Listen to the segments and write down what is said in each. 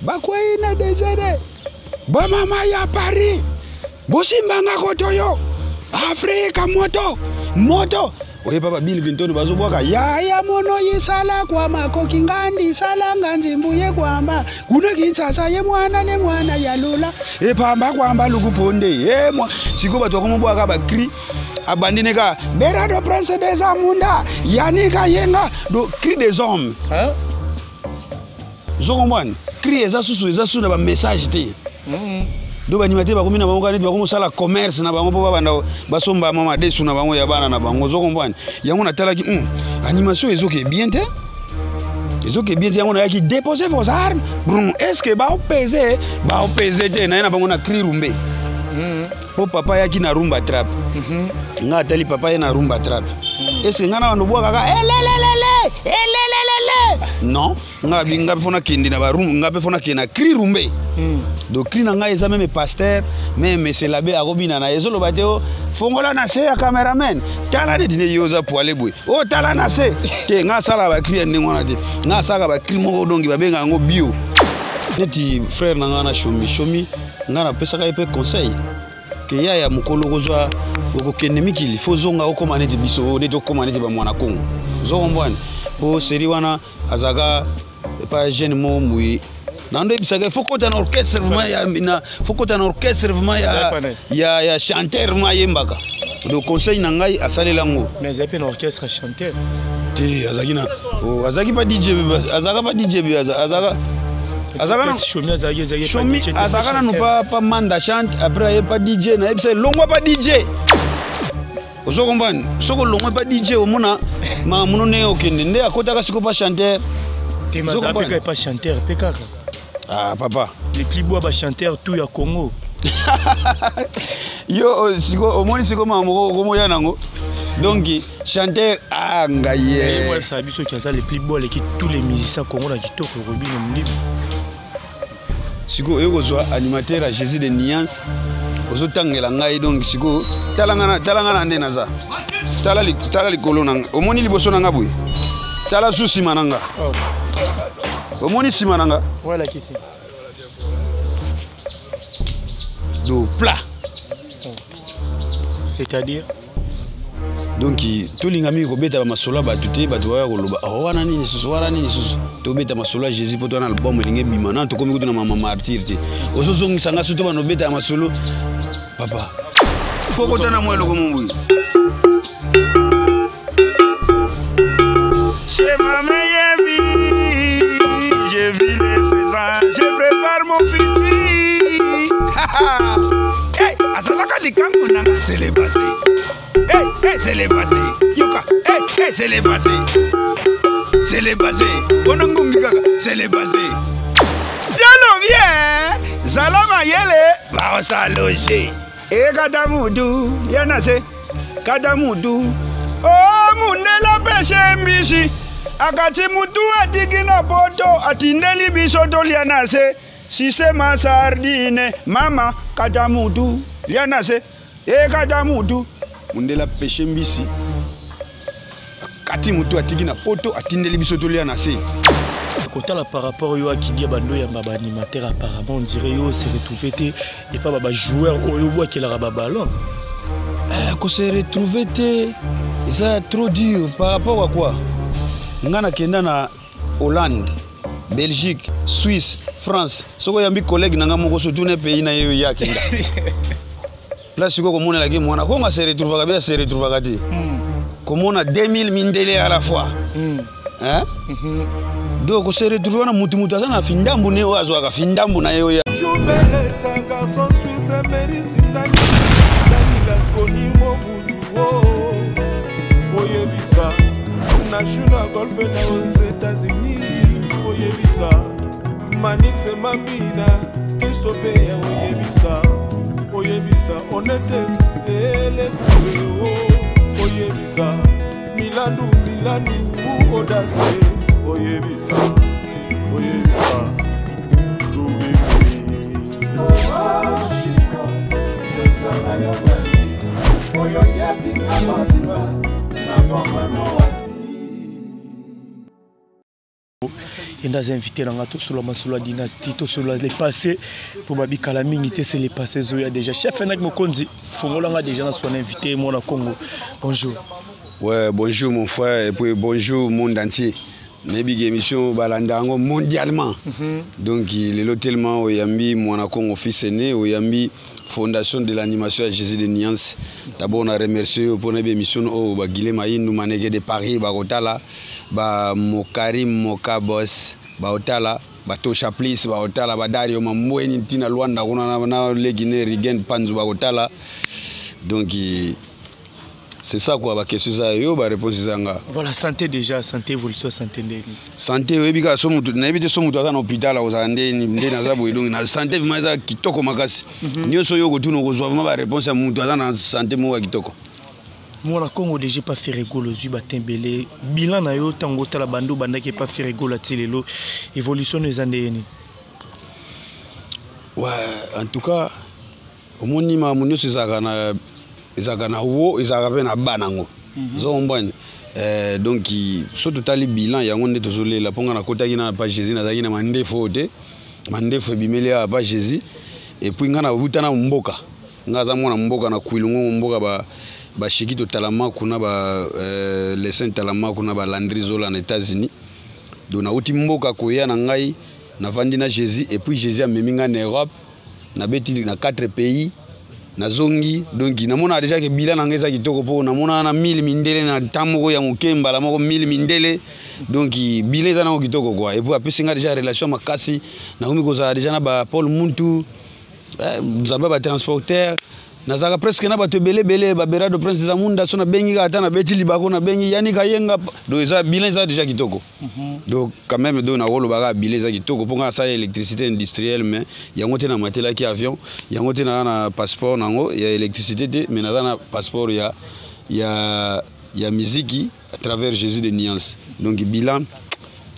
Bakwei na desert. Bamama ya Paris. Bosimbanga kotoyo. Afrika moto. Moto. Oyeba ba Bill Clinton bazobwaka yaya mono yisala kwa makoki ngandi sala nganzimbu ye kwamba kuna Kinshasa ye mwana ne mwana ya lola epamba kwamba lukuponde ye mwa siko bato bakomobwaka ba cri abandi ne ka Berado prince des amunda yanika yenga do cri des hommes hein? Ozo comprendre? Cri eza susu, eza susu na ba message te. Do ba animateur bakomi na bango kaka neti bakomi kosala commerce na bango mpo babanda basomba mwa madesu na bango ya bana na bango. Ozo comprendre? Yango natalaki, animation ezoke bien te. Ezoke bien te, yango nayaki déposer vos armes. Bon, est-ce que baopese? Baopese te, naye na bango na cri rumbe. Po papa ayaki na rumba trap. Nga atali papa ye na rumba trap. Est-ce que nga na bando bwaka kaka, elelelele, elelelele? Non, nga bi, nga pe fona kende na ba rumba, nga pe fona kende na cri rumbe. Donc cri na nga eza même pasteur, même monsieur l'abbé akobina na ezo loba te o fongola na se ya cameraman. Tala neti ne yoza poale boye. O tala na se. Te nga sala ba cri ya ndenge wana te. Nga sala ba cri moko donc ba benga yango bio. Neti frère na nga na Shomi, Shomi nga na pesaka ye pe conseil. Ke yaya mokolo kozwa okokende mikili fo zonga okoma neti biso neti okoma neti ba mwana Kongo. Zo comprendre? Po série wana azaka pa jeune moko mbuyi. Na ndo ebisaka, il faut kota na orchestre vraiment ya, na, faut kota na orchestre vraiment ya, ya, ya chanteur vraiment ayembaka. Donc conseil na ngai asalela ngo. Mais azalaki pe na orchestre chanteur. Te, azalaki na, oh, azalaki pa DJ, azalaka pa DJ, azalaka, azalaka na Shomi azalaki, azalaki pa Shomi, DJ, te, azalaka nanu chanteur. pa Manda chante, après aye pa DJ, na yebisa ye, longwa pa DJ. Ozo comprendre? Soko longwa pa DJ, omona makambo no ndenge okende. Nde akotaka siko pa chanteur. Te, Ozo mais azalaka comprendre? pe pa chanteur, pe kaka. Ah, papa. Les plus beaux ba chanteurs tout ya Congo. Yo, oh, siko, omoni siko makambo moko okomoya nango. Donc, chanteur, ah, ngai ye. Eh, moi, ça, biso qui aza les plus beaux, les qui, tous les musiciens Congo na kitoko, Robin Mlibe. Siko, oyo kozwa animateur ya Jésus de Nuance, ozotangela ngai, donc siko, tala nga na, tala nga na nde naza. Tala li, tala likolo na nga. Omoni liboso na nga boye? Tala su nsima na nga. Oh. Omoni nsima na nga? Voilà, kisi. Do plat. Oh. C'est-à-dire? Donc, tolinga mingi kobeta ba masolo ya bato te, bato baya koloba, oh, wana nini susu, wana nini susu. Tobeta masolo ya Jésus po to wana album elingi ebima. Nanu tokomi kutu na mama martyr te. Ozozongisa nga surtout bana obeta ya masolo. Papa. Kokota na mwa eloko momboyi. C'est ma meilleure vie. Je vis le présent, je prépare mon futur. Hey, azalaka likambo nanga, c'est le passé. Hey, hey, c'est le passé. Yoka, hey, hey, c'est le passé. C'est le passé. Bona ngongi kaka, c'est le passé. Diallo bien, Zala mayele, baosa loger. E kata mutu, yana se. Kata mutu. Oh, mundela peshe mbisi. Akati mutu atiki na poto, atindeli biso tolia na se. Système sardine, mama kata mutu, yana se. E kata mutu. Mundela peshe mbisi. Akati mutu atiki na poto, atindeli biso tolia na se. Kotala par rapport yo akidia bando ya ba animateur apparemment on dirait yo se retrouver te et pas ba joueur oyo bwakelaka ba ballon. Ko se retrouver te eza trop dur par rapport à quoi? Nga na kenda na Hollande, Belgique, Suisse, France. Soko yambi collègue nanga moko surtout ne pays na ye ya kenda. Là siko komona la mwana konga se retrouvaka bien se retrouvaka te. Komona 2000 mindele à la fois. Hein? Donc on se retrouve na mutu mutu aza na findambu ne oyo azwaka findambu na ye oyo. Jubele, c'est un garçon suisse, Mary Sindani, Sindani Lasconi, Mobutu, oh, oyebisa, na Juna Golf na aux États-Unis, oyebisa, Manix Mambina, Christophe oyebisa, oyebisa, honnête, ele oh, oyebisa, Milandu, Milandu, Audace, oyebisa, oyebisa, Yenda aza invité na nga, tosolola masolo ya dynastie, tosolola le passé mpo babikala mingi te, c'est le passé ezoya déjà. Chef Enak Mokonzi, fongola nga déjà na swana invité mwana Congo. Bonjour. Ouais, bonjour mon frère et puis bonjour monde entier. Nayebi ke émission balanda yango mondialement. Donc lelo tellement oyambi mwana Congo fils aîné, oyambi fondation de l'animation ya Jésus de Nuance. D'abord na remercier yo mpona yebi émission oyo bagile Mayindu Maneke de Paris bakotala, bamokari Moka Bos baotala, batosha Plis baotala, badario Mambweni ntina Lwanda kuna na leki ne Rigen Panzu bakotala. Donc c'est ça quoi, baquestion eza yo, baréponse eza nga. Voilà, santé déjà, santé, évolution santé ndeni? Santé, oyebi kaka so mutu, nayebi te so mutu aza na hôpital akozala ndeni nde naza boye. Donc na santé vraiment eza kitoko makasi. Nyonso oyo okotuna, okozwa vraiment baréponse ya mutu aza na santé moko ya kitoko. Mwana Congo, déjà pa Ferre Gola ozwi batembele, bilan na yo ntango otala bando obandaki epa Ferre Gola ti lelo, évolution no eza ndenge nini? Ouais, en tout cas omoni makambo nyonso ezalaka na wo, ezalaka mpe na ba nango, oza comprendre. Donc so totali bilan yango nde tozolela mpo nga nakotaki na pa Jésus, nazalaki na mandefu oyo te, mandefu ebimeli awa pa Jésus. Et puis nga nauta na mboka, nga aza mwana mboka na Kwilungongo, mboka ba bashiki totalama kuna, ba lesin talama kuna, balandri Zola na États-Unis. Donc nauti mboka koya na ngai, navandi na Jésus et puis Jésus amemi ngai na Europe, nabeti na 4 pays, nazongi. Donc namona déjà ke bilan na ngai eza kitoko mpo namona na 1000 mindele na ntan moko ya moke, mbala moko 1000 mindele. Donc bilan eza nango kitoko quoi. Et puis apesi ngai déjà relation makasi, nakomi kozala déjà na ba Paul Muntu, Nzambe batransporteur, nazalaka presque na bato ebele ebele, baberado Prince Zamunda. So nabengi kaka, ata nabeti libako, nabengi Yani Kayenga. Donc eza bilan eza déjà kitoko. Donc quand même, donc nakolobaka bilan eza kitoko mpo nga asala électricité industrielle, mais yango te namatelaki avion, yango te naza na passeport nango ya électricité te, mais naza na passeport ya miziki à travers Jésus de Nuance. Donc bilan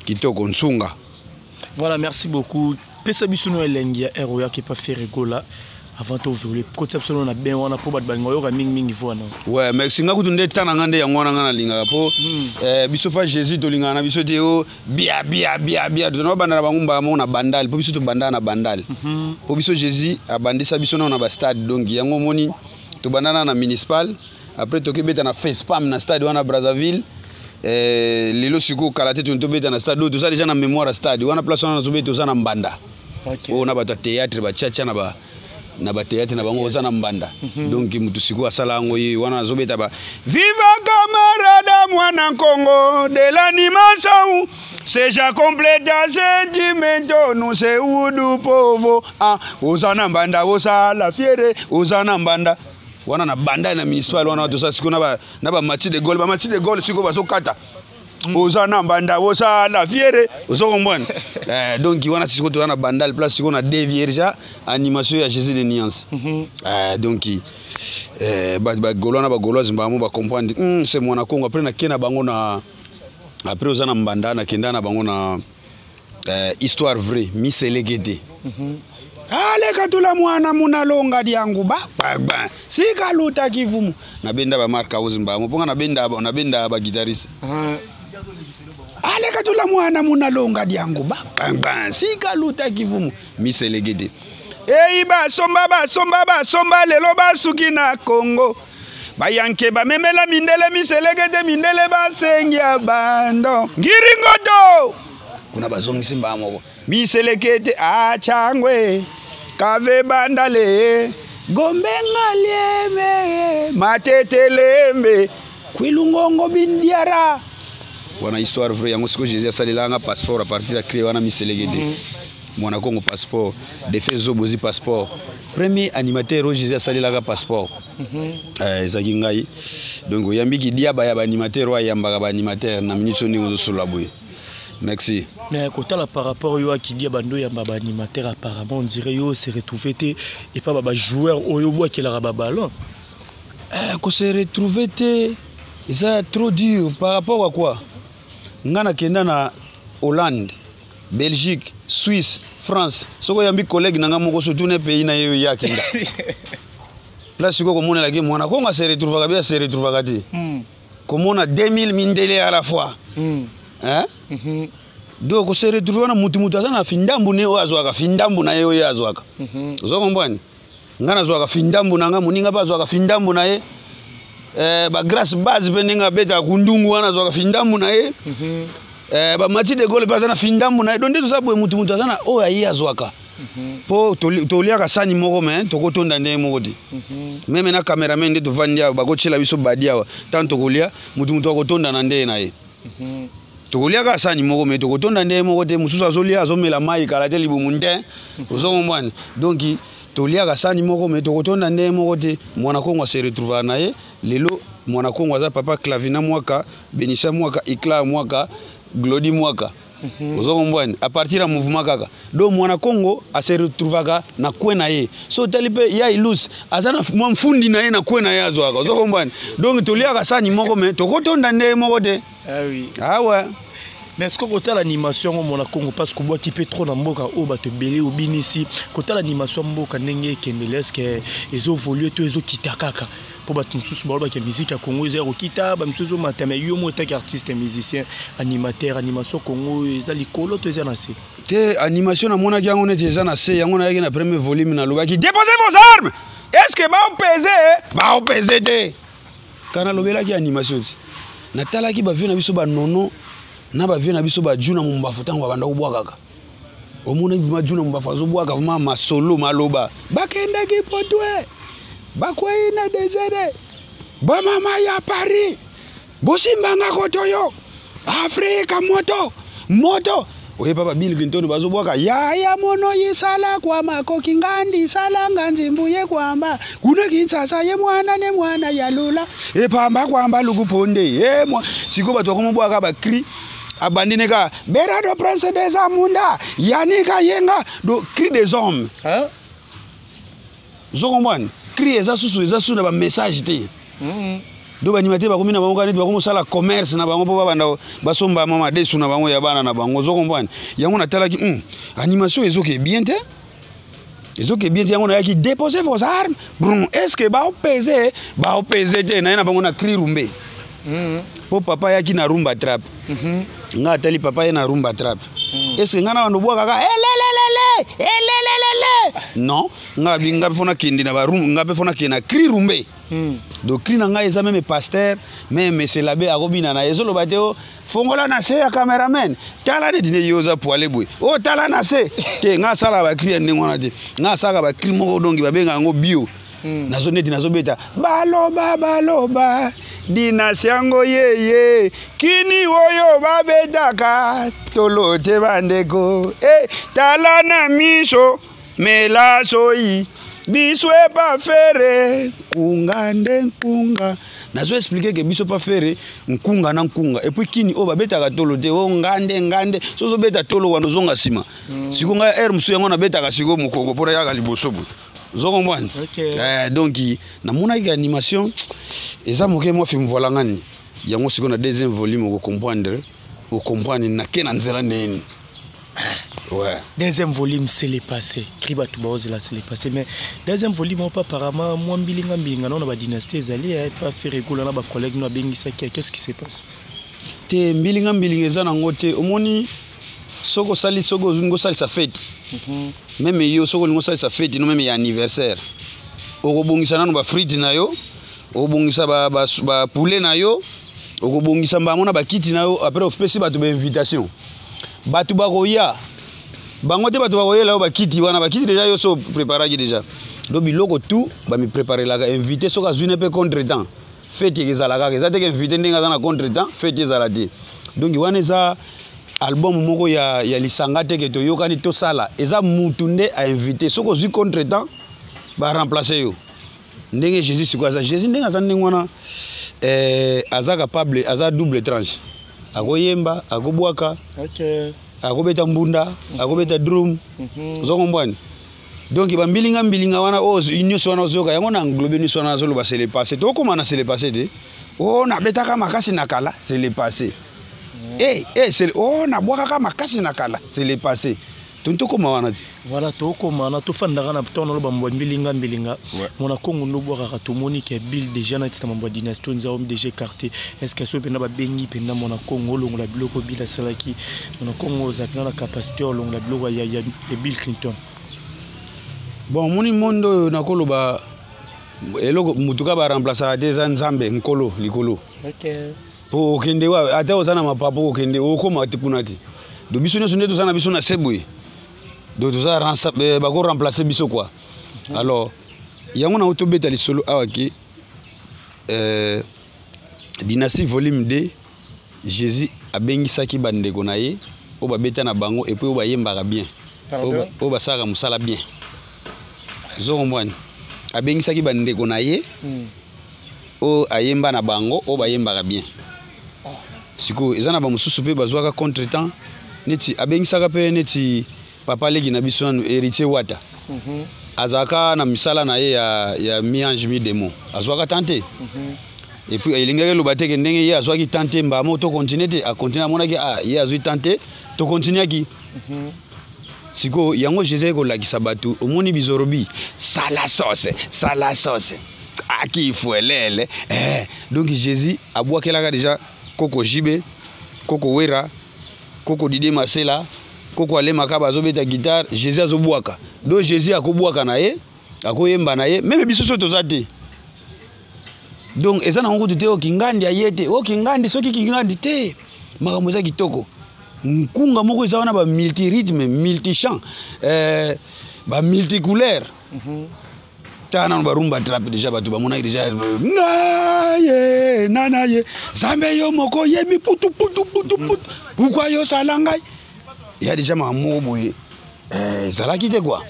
kitoko nsunga. Voilà, merci beaucoup. Pesa biso no elengi ya air oyaki epa Ferre Gola avant tovole kotisa biso no na bien wana mpo bato balinga oyoka mingimingi vo wana. Ouais, merci. Nga kutu nde ta na nga nde yango wana nga nalingaka mpo biso pa Jésus tolingaka na biso te o bia bia bia bia. Tozana babanda na bango mbala moko na Bandale mpo biso tobandaka na Bandale mpo biso Jésus abandisa biso nano na bastade. Donc yango omoni tobandana na municipal, après tokebeta na Fespam na stade wana Brazzaville. Lelo sikoyo kala te toni tobeta na stade oyo toza déjà na mémoire ya stade wana, place wana nazobeta, toza na Mbanda. Oyo na bato ya théâtre batiatia na bathéâtre na bango, oza na Mbanda. Donc mutu sikoyo asala yango ye wana azobeta ba viva camarada mwana Nkongo de l'animation seja completa sentimento no seu do povo. Ah, oza na Mbanda, osala fiere, oza na Mbanda wana, na Banda na municipal wana toza sikoyo na bamati de Gaulle, bamati de Gaulle sikoyo bazokata. Oza na Mbanda, osala fiere, ozo comprendre. Donc wana sikoyo toza na Bandal, place sikoyo na dévierge animation ya Jésus de Nuance. Donc bagaulois na bagauloise mbamo bacomprendre, c'est mwana Congo. Après nake na bango na après oza na Mbanda, nakenda na bango na histoire vraie miseleke te. Aleka tula mwana munalonga dyangu ba ba sikaluta kivumu, nabenda ba Mark House mbamo mponga nabenda ba guitariste. Aleka tula mwana munalonga dyangu ba ba sikaluta kivumu miseleke te. Eyi basomba basomba basomba lelo basuki na Congo, bayanke bamemela mindele miseleke te, mindele basengi ya bando ngiringoto kuna bazongisi mbaa moko miseleke te achangwe kave bandale gombenga lieme matetelembe kwilungongo bindiara wana histoire vraie. Yango sikoyo Jésus asalelanga passeport à partir ya clé wana miseleke te mwana Kongo passeport defe zobozi passeport premier animateur oyo Jésus asalelaka passeport ezalaki ngai. Donc oyambiki diaba ya baanimateur oyo ayambaka baanimateur na minute oyo ndenge ozosolola boye. Merci. Mais kotala par rapport yo akidia bando yamba baanimateur, apparemment on dirait yo se retrouver te epa ba bajoueur oyo obwakelaka baballon. Kose retrouver te eza trop dur par rapport à quoi? Nga nakenda na Hollande, Belgique, Suisse, France. Soki oyambi collègue na nga moko, surtout ne pays na ye oyo ye akenda, place sikoyo komonelaki mwana Kongo ase retrouvaka be, ase retrouvaka te. Komona 2000 mindele à la fois, hein? Donc se retrouve wana, mutu mutu aza na findambu ne oyo azwaka, findambu na ye oyo azwaka. Oza comprendre? Nga nazwaka findambu na nga, moninga mpe azwaka findambu na ye. Bagrace base mpe ndenge abetaka kundungu wana, azwaka findambu na ye. Bamati de Gaulle mpe aza na findambu na ye. Donc nde toza boye, mutu mutu aza na oyo aye azwaka, mpo toliaka sani moko, me tokotonda ndenge moko te. Même na cameraman nde tovandi awa, bakotiela biso badi awa, ntango tokolia, mutu mutu akotonda na ndenge na ye. Tokolia kaka sani moko, me tokotonda ndenge moko te. Mosusu azolia, azomela mai, kala te libumu nte. Ozo comprendre? Donc toliaka sani moko, me tokotonda ndenge moko te. Mwana Kongo ase retrouvaka na ye. Lelo Mwana Kongo aza papa Clavina Mwaka, Benisa Mwaka, Ikla Mwaka, Glodi Mwaka. Ozo comprendre? À partir ya mouvement kaka. Donc Mwana Kongo ase retrouvaka na coin na ye. So otali mpe ya Ilus, aza na mwa mfundi na ye na coin na ye azwaka. Ozo comprendre? Donc toliaka sani moko, me tokotonda ndenge moko te. Ah oui. Ah ouais. Mais est-ce que kotala animation yango, Mwana Congo, parce que obwaki mpe trop na mboka oyo, bato ebele obinisi, kotala animation ya mboka ndenge ekendele, est ce que ezoévoluer to ezokita kaka? Mpo bato mosusu balobaki musique ya Congo eza ya kokita, bamisusu ezomata. Mais yo mo etaki artiste musicien animateur, animation Congo oyo eza likolo to eza na se? Te, animation namonaki yango neti eza na se. Yango nayaki na premier volume, nalobaki: "Déposez vos armes." Est ce que baopese? Baopese te. Kaka nalobelaki animation ti natalaki bavieux na biso, banono na bavieux na biso, baju na mombafu, ntango babanda kobwakaka, omona vraiment ju na mombafu azobwaka vraiment masolo, maloba bakendaki potwe, bakwei na désert, bamama ya Paris bosimbanga kotoyo Afrika moto moto. Oyepa ba Bill Clinton bazobwaka yaya mono yisala kwa makoki ngandi salanga nzimbu ye kwamba kuna Kinshasa ye mwana ne mwana ya lula epamba kwamba lukuponde ye mwa. Sikoyo bato bakomobwaka bacri, abandi ne kaka Berado prince des amunda yanika yenga do cri des hommes. Hein? Ozo comprendre? Cri eza susu, eza susu na bamessage te. Do bandima te, bakomi na bango kaka neti bakomi kosala commerce na bango, mpo babanda basomba mwa madesu na bango ya bana na bango. Ozo comprendre? Yango natalaki, animation ezoke bien te, ezoke bien te. Yango nayaki: "Déposez vos armes." Bon, est ce que baopese? Baopese te. Naye na bango na cri rumbe, mpo papa ayaki na rumba trap. Nga atali papa ye na rumba trap. Est ce que nga na bando bwakaka elelelele elelelele? Non, nga bi nga mpe fo nakende na barum, nga mpe fo nakende na cri rumbe. Donc cri na ngai eza même pasteur, même monsieur l'abbé akobina na ye. Ezoloba te o fongola na se ya cameraman, tala neti nde yo oza poile boye, o tala na se te. Nga asalaka bacri ya ndenge wana te. Nga asalaka bacri moko, donc babengaka yango bio. Nazo neti nazobeta baloba baloba dinasi yango yeye kini oyo babetaka tolo te, bandeko e tala na miso mela soyi biso epa Ferre nkunga nde nkunga. Nazo expliquer ke biso pa Ferre nkunga na nkunga. Et puis kini oyo babetaka tolo te, o ngande ngande. So ozobeta tolo wana, ozonga nsima. Sikoyo ngai aire mosusu yango nabetaka sikoyo mokongo mpona yaka liboso boye. Ozo comprendre? Donc namonaki animation eza moke mwa fimvola ngani. Yango sikoyo na deuxième volume okocomprendre, ocomprendre nake na nzela ndeni. Ouais. Deuxième volume, c'est le passé, cri bato baozela, c'est le passé. Mais deuxième volume opo apparemment mwa mbilinga mbilinga nao na badynastie ezali pa Ferre Gola na bacollègue no abengisaki. Qu'est-ce qui se passe? Te, mbilinga mbilinga eza nango te. Omoni, soki osali, soki olingi osalisa fête, même yo soki olingi osalisa fête no, même ya anniversaire, okobongisa nano bafrite na yo, okobongisa bapoulet na yo, okobongisa bango na bakiti na yo. Après opesi bato bainvitation, bato bakoya bango te. Bato bakoyela yo bakiti wana, bakiti déjà yo so préparaki déjà. Donc biloko tout bamipreparelaka. Invité soki azwi ne mpe contretemps, fête ezala kaka. Eza teke invité ndenge aza na contretemps, fête ezala te. Donc wana eza album moko ya lisanga te ke toyokani tosala. Eza mutu nde ainvité, soki ozwi contretemps, baremplace yo. Ndenge Jésus sikoyo aza Jésus, ndenge aza ndenge wana, aza capable, aza double tranche, akoyemba, akobwaka, akobeta mbunda, akobeta drum. Oza comprendre? Donc bambilinga mbilinga wana oyo nyonso wana ozoyoka yango na englobe nyonso wana, azoloba c'est le passé. Tokóma na c'est le passé te. O nabetaka makasi na kala, c'est le passé. Eh, eh, c'est o nabwakaka makasi na kala, c'est le passé. Toni tokóma wana ti. Voilà, tokóma wana, tofandaka na ntango naloba mbwa mbilinga mbilinga. Mona Kongo ndo bwakaka, tomoni ke Bill déjà nati na mambo ya dynastie oyo nzao déjà écarté. Est ce que soki mpenza babengi mpenza Mona Kongo olongola biloko Bill asalaki, Mona Kongo oza mpenza na capacité olongola biloko ya Bill Clinton? Bon, omoni, monde oyo, nakoloba eloko mutuka baremplaçaka te, eza Nzambe nkolo likolo. Mpo okende wa, ata oza na mapapu, okende okóma te kuna te. Do biso nyonso nde toza na biso na se boye, donc toza bakoremplace biso quoi. Alors yango nango tobeta lisolo awa ke dynastie volume 2, Jésus abengisaki bandeko na ye oyo babeta na bango et puis oyo bayembaka bien, oyo basalaka mosala bien. Ozokomprendre? Abengisaki bandeko na ye oyo ayemba na bango, oyo bayembaka bien. Sikoyo eza na bamosusu mpe bazwaka contretemps, neti abengisaka mpe neti papa leki na biso nanu Héritier Wata. Azalaka na misala na ye ya mi-ange mi-démon, azwaka temps te. Et puis elingaki eloba te ke ndenge ye azwaki temps te, mbamo tocontinue te. Acontinue, amonaki, ah, ye azwi temps te, tocontinuaki. Sikoyo yango Jésus aye kolakisa bato. Omoni, bizorobi sala sauce, sala sauce akifuelele eh. Donc Jésus abwakelaka déjà koko Jibe, koko Wera, koko Dide Masela, koko alemaka, bazobeta guitare, Jésus azobwaka. Donc Jésus akobwaka na ye, akoyemba na ye, même biso so toza te. Donc eza nango kutu te oyo Kingandi aye te, oyo Kingandi, soki Kingandi te, makambo eza kitoko. Nkunga moko eza wana, bamulti rythme, multi chant, bamulti couleur. Tala nano barumba trap, déjà bato bamonaki déjà ngaye nana ye Nzambe yo moko yebi putu putu putu putu, pourquoi yosala ngai ya déjà makambo moko boye ezalaki te quoi.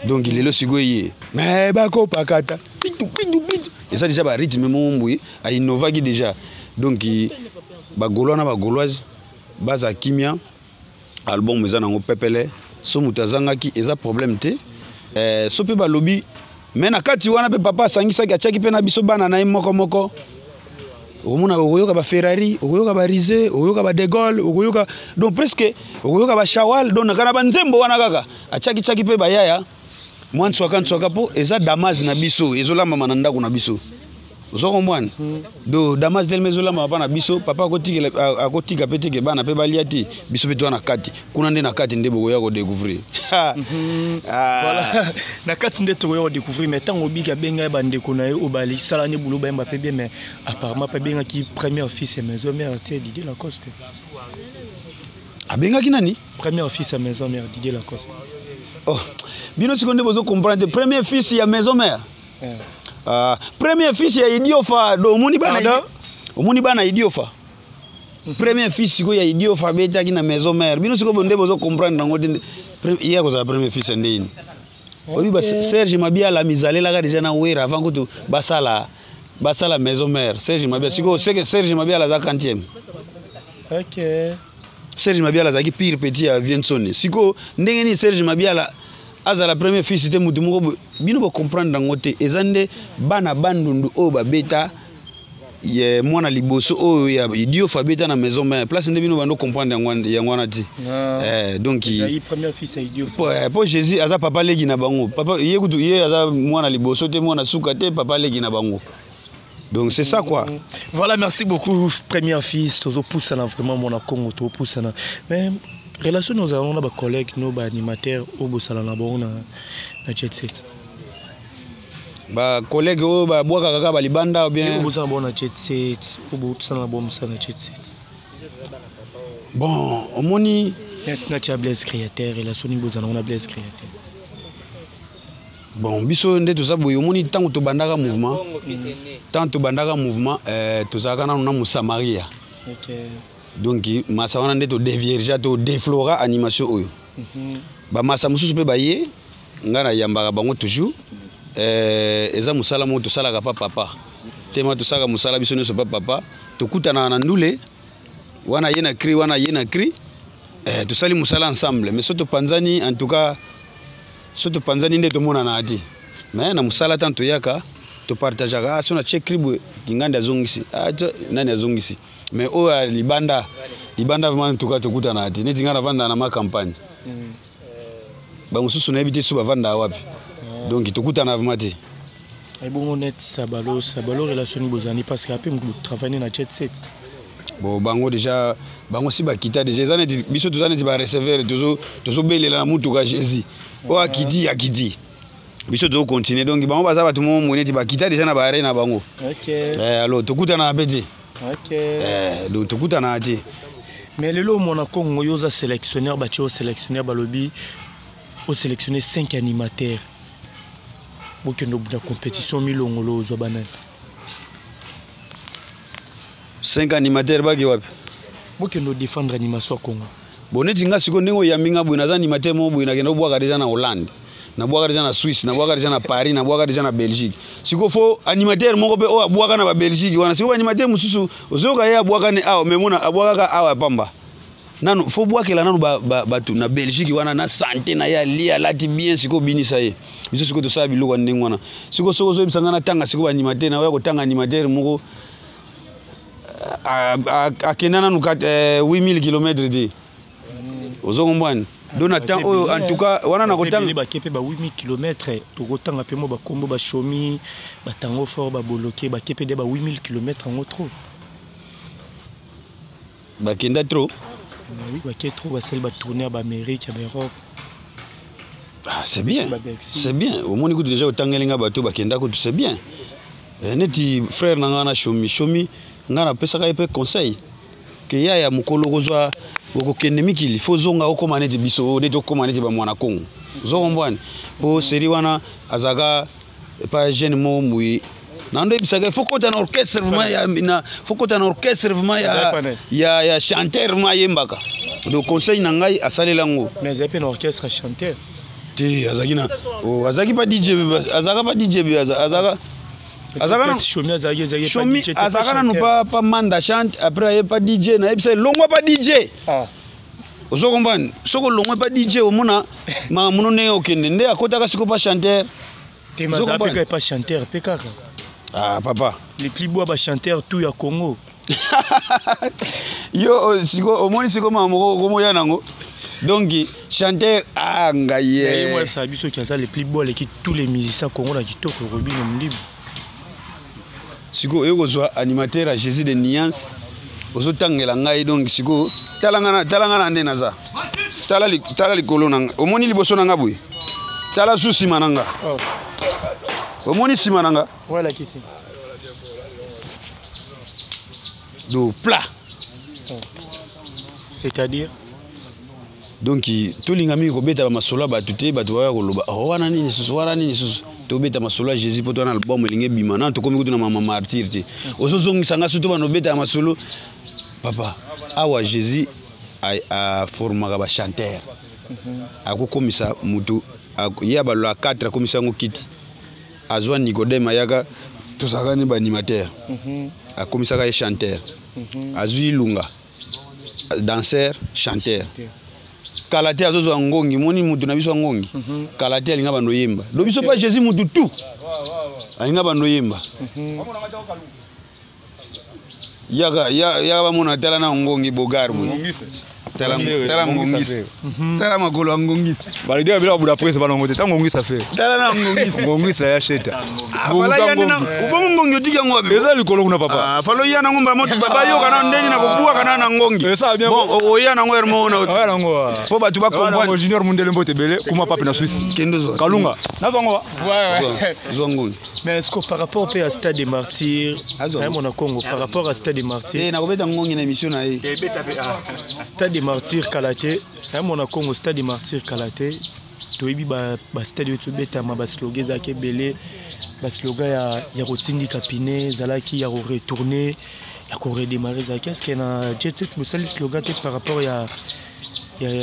Donc lelo sikoyo ye me bakopakata pitu pitu pitu, eza déjà barythme moko boye ainnovaki déjà. Donc bagaulois na bagauloise baza kimia, album eza nango pepele. So moto azangaki, eza problème te. So mpe balobi me na kati wana mpe papa asangisaki, atiaki mpe na biso bana na ye moko moko. Okomona, okoyoka baferrari, okoyoka barise, okoyoka badegole, okoyoka donc presque okoyoka bashawal. Donc naka na banzembo wana kaka atiaki-tiaki mpe bayaya mwa nswaka nswaka, mpo eza damas na biso ezolambama na ndako na biso. Ozo comprendre? Do damas telema ezolambama mpa na biso, papa akotika mpe teke bana mpe balia te, biso mpe toza na kati kuna nde, na kati nde bokoya kodécouvrir. Ah. Voilà, na kati nde tokoya kodécouvrir. Mais ntango obiki abengai bandeko na ye oyo balisala ne bulo, bayemba mpe bien, mais apparemment mpe abengaki premier fils ya maison mère te, Didier Lacoste. Abengaki nani? Premier fils ya maison mère, Didier Lacoste. Oh, bino sikoyo nde bozo comprendre te. Premier fils ya maison mère? Yeah. Premier fils ya Idiofa. Do omoni bana, Pardon? Omoni bana Idiofa, premier fils sikoyo ya Idiofa abetaki na maison mère. Bino sikoyo nde bozo comprendre yango te. Ye akozala premier fils ya ndeni? Oyebi ba Serge Mabiala mizalelaka déjà na Wera avant kutu basala maison mère. Serge Mabiala sikoyo, seke Serge Mabiala aza quantième. Serge Mabiala azalaki pire petit ya Viensone. Sikoyo ndenge nini Serge Mabiala azala premier fils te? Mutu moko boye, bino bocomprendre yango te. Eza nde bana Bandundu oyo babeta ye mwana liboso oyo ya Idiofa abeta na maison mère, place nde bino bando comprendre yango wana te. Donc ezali premier fils ya Idiofa. Po Jésus aza papa leki na bango. Papa ye kutu, ye aza mwana liboso te, mwana suka te, papa leki na bango. Donc c'est ça quoi. Voilà, merci beaucoup premier fils. Tozopusana vraiment, mona Congo, tozopusana. Mais relation nous avons na bacollègue, no baanimateur oyo bosala na bango na Jet Set? Bacollègue oyo babwakaka kaka balibanda ou bien oyo bosala na bango na Jet Set, oyo bosala na bango mosala na Jet Set? Bon, omoni, neti na tia Blaise Créateur, relation nini bozala nango na Blaise Créateur? Bon, biso nde toza boye. Omoni, ntango tobandaka mouvement, ntango tobandaka mouvement, tozalaka nanu na mosamaria. Donc masa wana nde todéviergea, todéflora animation oyo. Bamasa mosusu mpe baye, ngai nayambaka bango toujours. Eza mosala moko tosalaka pa papa tema, tosalaka mosala biso nyonso pa papa. Tokutanaka na ndule wana, ye na cri wana, ye na cri, tosali mosala ensemble. Mais so topanzani, en tout cas so topanzani nde tomonana te. Mais na mosala, ntango toyaka, topartageaka. Ah, so na tie cri boye, Kingandi azongisi, ah, nani azongisi. Mais oyo ya libanda libanda, vraiment, en tout cas tokutana te. Neti ngai navandaka na ma campagne. Bamosusu nayebi te so bavandaka wapi. Donc tokutana vraiment te. Ebongo net Sabalo, Sabalo relation ni bozani parce que après vous travaillez na Jet Set. Bon, bango déjà, bango si bakita déjà, eza neti biso toza neti ba receveur, tozobelela na mutuka Jésus. Oyo akiti, akiti. Biso tozo continuer. Donc bango baza bato moko boye neti bakita déjà na ba arrêt na bango. Alors tokutana mpe te. Donc tokutana te. Mais lelo mona Congo yo oza sélectionneur, batie o sélectionneur balobi o sélectionner 5 animateurs. Bokende na compétition milongolo ozwa banani? 5 animateurs baki wapi? Bokende défendre animation ya Congo. Bon, neti nga sikoyo ndenge oyambi nga boye, naza animateur moko boye, nakende obwaka déjà na Hollande, nabwaka déjà na Suisse, nabwaka déjà na Paris, nabwaka déjà na Belgique. Sikoyo fo animateur moko mpe oyo abwaka na babelgique wana. Sikoyo baanimateur mosusu ozoyoka ye abwaka ne awa, mais mona abwakaka awa ya pamba. Nanu fo bwakela nanu bato na Belgique wana na santé na ye, alie, alati bien, sikoyo obinisa ye. Biso sikoyo tosala biloko ya ndenge wana. Sikoyo soki ozoyebisa nga natanga sikoyo baanimateur, naoya kotanga animateur moko akenda nanu 8000 km te. Ozo comprendre? Donc na temps oyo, en tout cas wana na kotanga bake pe ba 8000 km, tokotanga pe mo bakombo, bashomi, batango fort, baboloke, bake pe de ba 8000 km yango trop. Bakenda trop. Oui, bake trop, basali batournée ya baamérique, ya baeurope. Ah, c'est bien. C'est bien. Omoni kutu déjà otangeli nga bato bakenda kutu, c'est bien. Neti frère na nga na Shomi, Shomi nga napesaka ye mpe conseil ke yaya, mokolo kozwa okokende mikili, fo ozonga okóma neti biso, neti okóma neti bamwana Kongo. Ozo comprendre? Mpo seri wana azalaka pa jeune moko boye, nando yebisaka fo kota na orchestre vraiment ya na fo kota na orchestre vraiment ya chanteur vraiment ayembaka. Donc conseil na ngai asalela yango. Mais azali mpe na orchestre chanteur. Te, azalaki na, oh, azalaki pa DJ, azalaka pa DJ, azalaka azalaka Shomi, azalaki Shomi azalaka nanu pa manda chante, après aye pa DJ. Nayebisa ye longwa pa DJ. Ozo comprendre? Soki olongwe pa DJ, omona makambo no ndenge okende nde akotaka sikoyo pa chanteur. Te, mazala mpe kaka pa chanteur mpe kaka. Ah papa. Les plus beaux bachanteur tout ya Congo. Yo siko omoni siko makambo moko okomoya nango. Donc chanteur, ah ngai ye mwesa biso ki aza le plus beau, aleki tous les musiciens Congo na kitoko, Robinho Mundibu. Sikoyo oyo kozwa animateur ya Jésus de Nuance ozotangela ngai. Donc sikoyo tala nga na nde naza, tala likolo na nga, omoni liboso na nga boye, tala su nsima na nga. Omoni nsima na nga? Walakisi. Do plat. C'est-à-dire? Donc tolinga mingi kobeta bamasolo ya bato te. Bato baya koloba, oh, wana nini susu, wana nini susu. Tobeta masolo ya Jésus mpo to wana album elingi ebima. Nano tokomi kutu na mama martyr te, ozozongisa nga surtout bana obeta ya masolo. Papa, awa Jésus aformaka bachanteur, akokomisa mutu ye abalola 4, akomisa yango kiti. Azwa Nicodème, ayaka tozalaka ni baanimateur, akomisaka ye chanteur. Azwi Ilunga, danseur chanteur. Kala te azozwa ngongi, moni mutu na biso ya ngongi. Kala te alinga bando yemba. Do biso pa Jésus, mutu tu alinga bando yemba. Yaka yaka bamona, tala na ngongi bogar boye, tala, tala ngongisi, tala makolo ya ngongisi. Balideka bila buda presse banongo te, tango ngongisa fe. Tala na ngongisi. Ngongisa ya sheta. Fala ya nina ubongo ngongi otiki yango wapi? Eza likolo kuna, papa. Ah, fala oya nango mbala moto bayoka na ndeni na kobwaka na ngongi. Esa bien. Bon, oya nango hermo na oya nango po bato bacomprendre. Junior Mundele, mbote ebele kuma pape na Suisse. Kende zwa. Kalunga nazwango. Zwa ngongi. Mais est-ce que par rapport pe à Stade des Martyrs, na Congo, par rapport à Stade des Martyrs? Eh, nakobeta ngongi na émission na ye. Stade des Martyrs kala te, na mona Congo, Stade des Martyrs kala te. Toyebi bastade oyo tobetama, baslogan ezalaki ebele, baslogan ya kotindika pine ezalaki, ya koretourne, ya koredémarre ezalaki. Est ce que na Jet Set bosali slogan te par rapport ya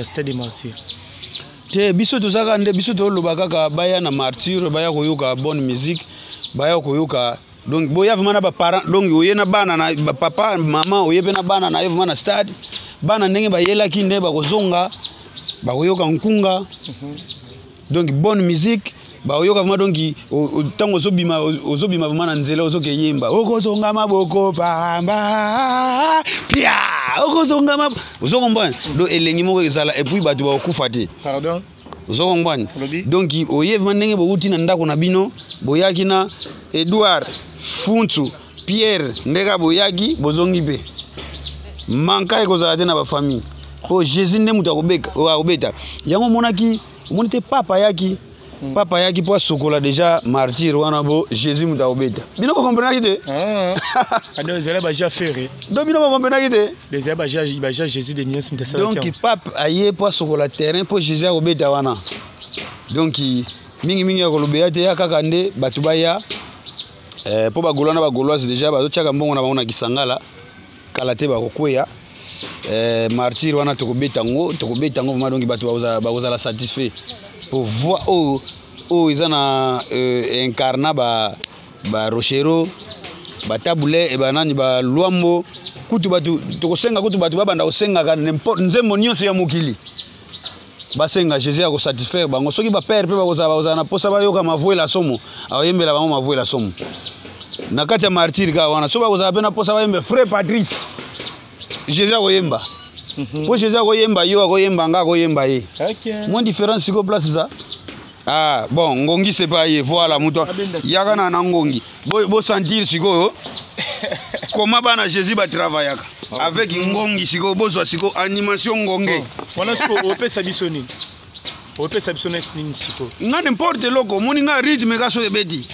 Stade des Martyrs? Te, biso tozalaka nde, biso toloba kaka baya na martyr, baya koyoka bonne musique, baya koyoka. Donc boya vraiment na baparent, donc oye na bana na bapapa, mama, oye mpe na bana na ye vraiment na stade. Bana ndenge bayelaki nde bakozonga, bakoyoka nkunga. Donc bonne musique bakoyoka vraiment. Donc ntango ozobima, ozobima vraiment na nzela, ozokeyemba, okozonga maboko pamba pia, okozonga ozo comprendre? Donc elengi moko ezala, et puis bato bakokufa te. Pardon. Ozo comprendre? Olobi. Donc oye vraiment ndenge bowuti na ndako na bino, boyaki na Edouard Funtu Pierre, ndeka boyaki bozongi pe. Manka ekozala te na ba famille. Po Jésus nde moto akobeka, akobeta. Yango omonaki, omoni te papa ayaki. Papa ayaki po asokola déjà martyr wana bo Jésus moto akobeta. Bino bokomprenaki te? Ah. Ado ezala ba ja ferré. Donc bino bokomprenaki te? Ezala ba ja Jésus de Nias mtasala. Donc pape aye po asokola terrain po Jésus akobeta wana. Donc mingi mingi ya koloba te, ya kaka nde bato baya po bagaulois na bagauloise déjà bazotiaka mbongo na bango na Kisangala, kala te bakokweya. Martyr wana tokobeta yango, tokobeta yango vraiment. Donc bato bakozala satisfait po voix oyo oyo eza na incarna ba Rochero, batabule e banani, balwambo kutu. Bato tokosenga kutu, bato babanda kosengaka n'importe nzembo nyonso ya mokili, basenga Jésus akosatisfaire bango. Soki bapere mpe bakozala na mposa bayoka Mavuela Somo, akoyembela bango Mavuela Somo na kati ya martyr kaka wana. So bakozala mpe na mposa bayembe Frère Patrice, Jésus akoyemba, mpo Jésus akoyemba yo, akoyemba nga, akoyemba ye. Moins différence sikoyo place eza. Ah bon, ngongi c'est pas ye. Voilà, moto Abenda. yaka na ngongi. Bosentir sikoyo koma bana Jésus batravaillaka avec ngongi. Sikoyo bozwa sikoyo animation ngonge. Wana sikoyo opesa biso nini? Opesa biso neti nini sikoyo? Nga n'importe eloko omoni nga, rythme ka so ebeti,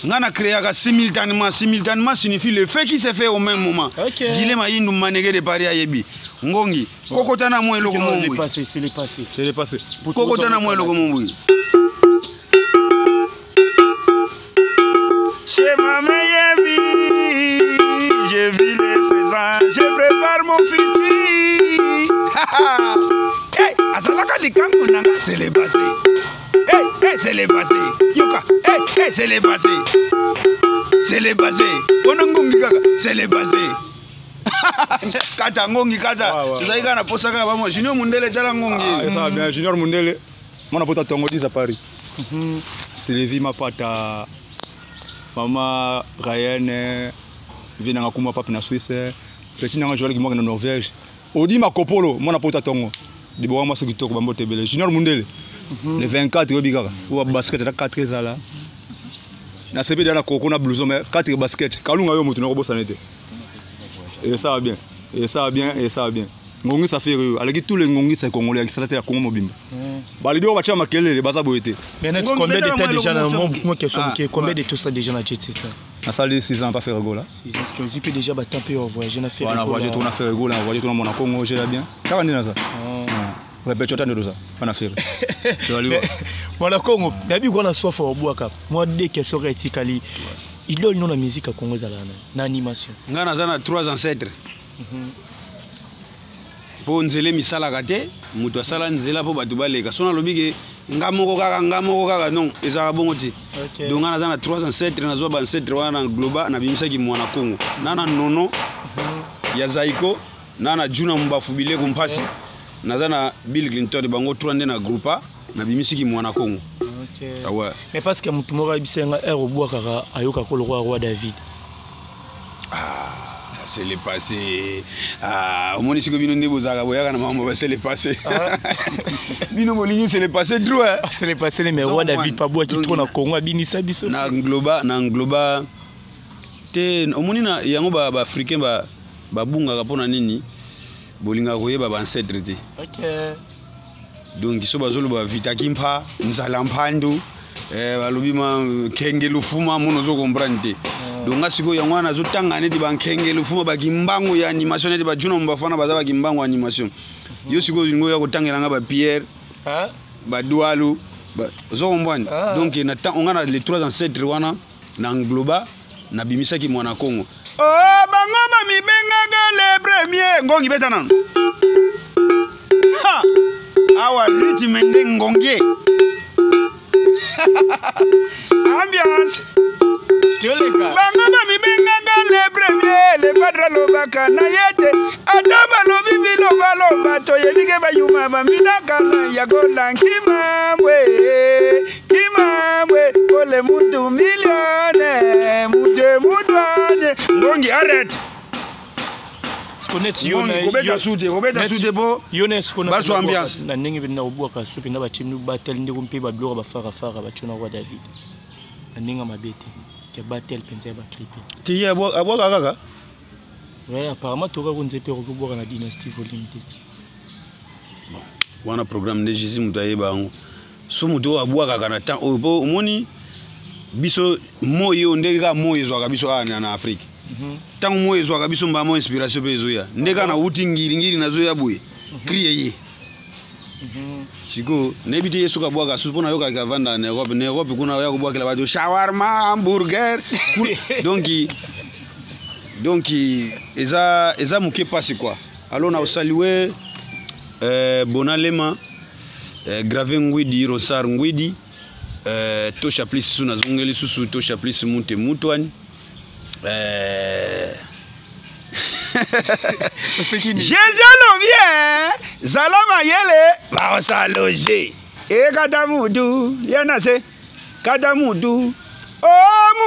nga na créaka simultanément. Simultanément signifie le fait qui se fait au même moment. Gile Mayindu Manege de Paris ayebi ngongi kokota na mwa eloko C'est le mombwi. passé, c'est le passé. C'est le passé. Kokota na mwa eloko mombwi. C'est ma meilleure vie, je vis le présent, je prépare mon futur. Hey, azalaka likango nanga, c'est le passé. Hey, hey, c'est le passé. Yoka, hey, hey, c'est le passé. C'est le passé. Wana ngongi kaka, c'est le passé. Kata ngongi kata. Tozali kaka na posa kaka bamo. Junior Mundele, tala ngongi. Ah, ça va bien. Junior Mundele, mwana pota tongo 10 à Paris. Sylvie Mapata, mama Ryan, vi nanga kuma pape na Suisse, petit nanga Joël Gimoka na Norvège. Odi Makopolo, mwana pota tongo. Dibora mwasi kitoko, bambote ebele. Junior Mundele. Le 24 oyebi kaka. Oyo basket ata 4 ezala. Na sepe na koko na blouson mais 4 basket. Kalunga yo mutu nakobosana te. Et ça va bien. Et ça va bien, et ça va bien. Ngongi ça fait rire. Aleki tous les ngongi c'est congolais qui s'arrêtent la Congo mobimba. Balidi oyo batia makelele baza boye te. Mais net, Ngongi, combien de beta temps mwa déjà eloko na moso moi moke. moi question Ah, moke, combien ouais. de tout ça déjà na jet set là? Nasali 6 ans pas faire Gola. Est-ce que vous déjà batin pe voyager na faire? Wana voyage tourna faire Gola, voyage tourna mona Congo, j'ai bien. Kaka nde naza. Répétition tande doza. Wana faire. Tozali wa. Mwana Congo, nayebi kwana soif obwaka. Moi deux questions etikali. Idole no na musique ya Congo ezala na animation? Nga naza na trois ancêtres mpo nzela emisalaka te, moto asala nzela mpo bato baleka. So nalobi ke nga moko kaka, nga moko kaka, non, ezalaka bongo te. Donc nga naza na trois ancêtres, nazwa baancêtre wana na globa, nabimisaki mwana Kongo na nono ya Zaiko, na Juna Mbafu bileko mpasi, naza na Bill Clinton. Bango trois nde na groupe nabimisiki mwana Kongo. Ah ouais. Mais parce que motu moko ayebisa nga ere obwakaka ayokaka lokwa roi David. Ah, c'est le passé. Ah, omoni sikoyo bino nde bozalaka boyaka na makambo ba c'est le passé. Bino bolingi c'est le passé trop, hein? C'est le passé, mais roi David pabwaki Donc, trop na Congo, abinisa biso. Na ngloba te, omoni na yango baafricain babungaka mpona nini? Bolingaka koyeba baancêtre te. Donc so bazoloba vitaki mpa nzala mpandu, balobi ma nkenge lufuma, mono ozo comprendre te. Donc nga sikoyo yango wana nazotanga neti bankenge lufuma, bakimbangu ya animation, neti bajuna mobafana baza bakimbangu ya animation. Yo sikoyo olingi oya kotangela nga bapierre Hein? badwalu ozo comprendre? Ah. Donc na temps onga na les trois ancêtres wana na ngloba nabimisaki mwana Kongo. Oh, bango bamibengaka le premier ngongi beta nano. Ha! Awa rythme nde ngongi ambiance. Toleka. Bango bamibengaka le premier, le padre alobaka na ye te. Ata balobi bilobaloba, toyebi ke bayuma bambinakala ya kola nkimambwe kimambwe pole mutu milione mutu emutwane ngongi arrête. Kobeta su te, kobeta su te po bazwa ambiance. Na ndenge mpenza kobwaka su mpenza, batie bino batali ndeko mpe babiloko bafarafara batie na roi David na ndenge mabe te, ke batel mpenza ya bacri te. Ti ye abwaka kaka. Ouais, apparemment toka konze mpe okobwaka na Dynastie Volume te. Bon, wana programme nde Jésus moto ayeba yango. So moto oyo abwakaka na temps oyo, mpo omoni biso moi oyo, ndenge kaka moi ezwaka biso awa na Afrique, ntango moi ezwaka biso mbamo, inspiration mpe ezoya. Nde kaka nauti ngiringiri, nazoya boye, cri eye. Sikoyo nayebi te ye soki abwaka susu, mpo nayokaka avanda na Europe. Na Europe kuna oya kobwakela bato shawarma, hamburger. Donc eza moke mpasi quoi. Alors na osaluer Bonalema, Grave Ngwidi, Rosar Ngwidi, Tosha Plus susu, nazongeli susu Tosha Plus Mute Mutwani. Jésus alobi e zala mayele, baosaloge ekata mutu lia na se, kata mutu o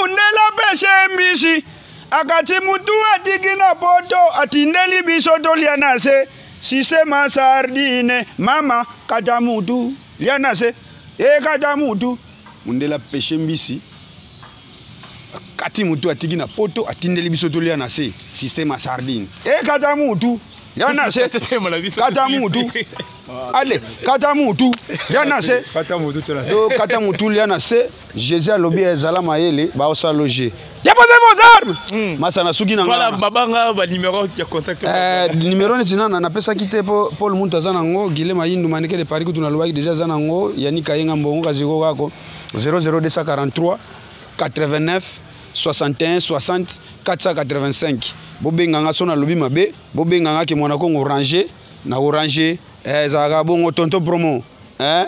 mundela peshe mbisi akati mutu atiki na poto, atindeli biso tolia na se, système sardine. Mama, kata mutu lia na se, ekata mutu. Mundela peshe mbisi, akati mutu atiki na poto, atindeli biso tolia na se, système sardine, ekata mutu lia na se, kata mutu, ale kata mutu lia na se. Kata mutu tia na se. So kata mutu lia na se. Jésus alobi ezala mayele, baosaloge, déposez vos armes. Masa na suki na Voilà, babanga ba numéro ya contact. Numéro neti nana napesaki te, po Paul Muntu aza nango, Gile Mayindu Maneke de Paris kutu nalobaki déjà aza nango, Yani Kayenga Mbongo Kaziko kako 00243 89 61 60 485. Bobenganga so nalobi mabe, bobenganga ke mwana Kongo orange na orange, ezalaka bongo tonto promo, eh?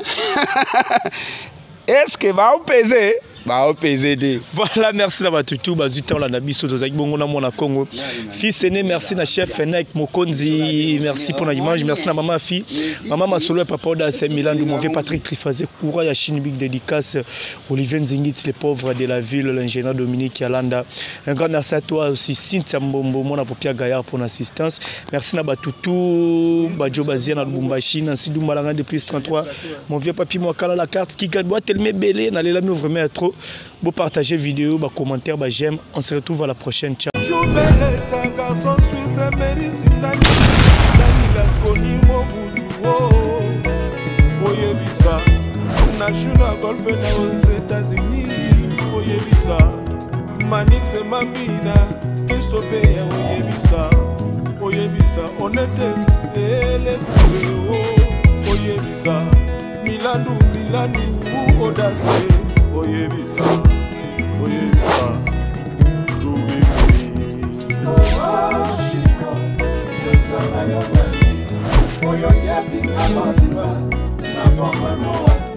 Est ce que baopese, baopese te? Voilà, merci na bato tu bazwi ntango na biso. Tozalaki bongo na mwana Congo fils aîné. Merci na chef Fenek Mokonzi, merci mpona image. Merci na mama fi, mama masolo ya papa Oda Milandu, mon vieux Patrick Trifazé, courant ya Chine, big dédicace Olivier Nzingiti, les pauvres de la ville, l'ingénieur Dominique Yalanda. Un grand merci à toi aussi, Cynthia Mbombo, mwana Popia Gaillard, pour l'assistance. Merci na batutu Bajo Bazia na Lubumbashi, Nancy Dumbalanga de plus 33, mon vieux papi Mwakala, la carte qui gagne boit tellement belé na lela vraiment trop beau. Partager vidéo, ba commentaire, ba j'aime. On se retrouve à la prochaine, ciao. Jubelesa garçon suisse Merisindani Lasconi Mobutu oyebisa National Golfe na aux États-Unis, oyebisa Manix Mambina Kristopeya, oyebisa, oyebisa Onete Elekue, oyebisa Milandu, Milandu Odase, oyebisa, oyebisa Oyo yebinga mobimba na bomano.